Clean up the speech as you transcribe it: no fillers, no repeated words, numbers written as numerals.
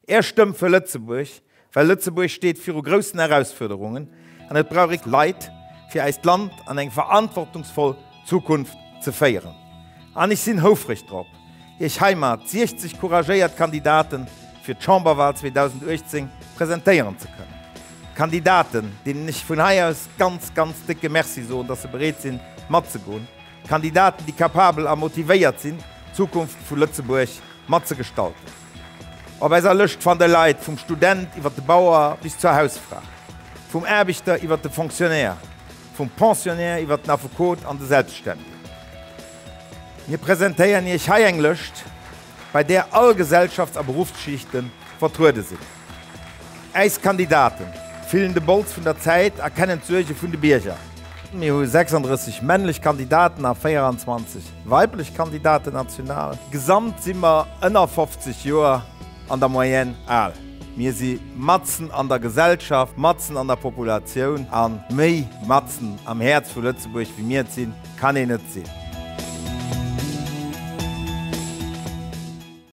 Är Stëmm fir Lëtzebuerg, well Lëtzebuerg steet viru groussen Erausfuerderungen an et brauch ee Leit, fir eist Land an eng verantwortungsvoll Zukunft ze féieren. An ech sinn houfreg drop, Iech heimat 60 couragéiert Kandidaten fir d'Chamberwahl 2018 presentéieren ze kënnen. Kandidaten, deenen ech vun hei aus ganz, ganz décke Merci soen, dass se bereet sinn, matzegoen. Kandidaten, déi capabel a motivéiert sinn, d'Zukunft vu Lëtzebuerg matzegestalten. Op eiser Lëscht fannt der Leit vum Student iwwer de Bauer bis zur Hausfra, vum Aarbechter iwwer de Fonctionnaire, vum Pensionnaire iwwer den Affekot an de Selbststännegen. Mir presentéieren Iech hei eng Lëscht, bei där all Gesellschafts a Beruffsschichte vertruede sinn. Äis Kandidaten fillen de Bols vun der Zäit a kennen d'Suerge vun de Bierger. Mir hu 36 männlech Kandidaten a 24 weiblech Kandidaten national. Gesamt si mer ënner 50 Joer an der Moyenne al. Mir si matzen an der Gesellschaft, matzen an der Populatioun a méi matzen am Häerz vu Lëtzebuerg wéi mir et sinn, kann een net sinn.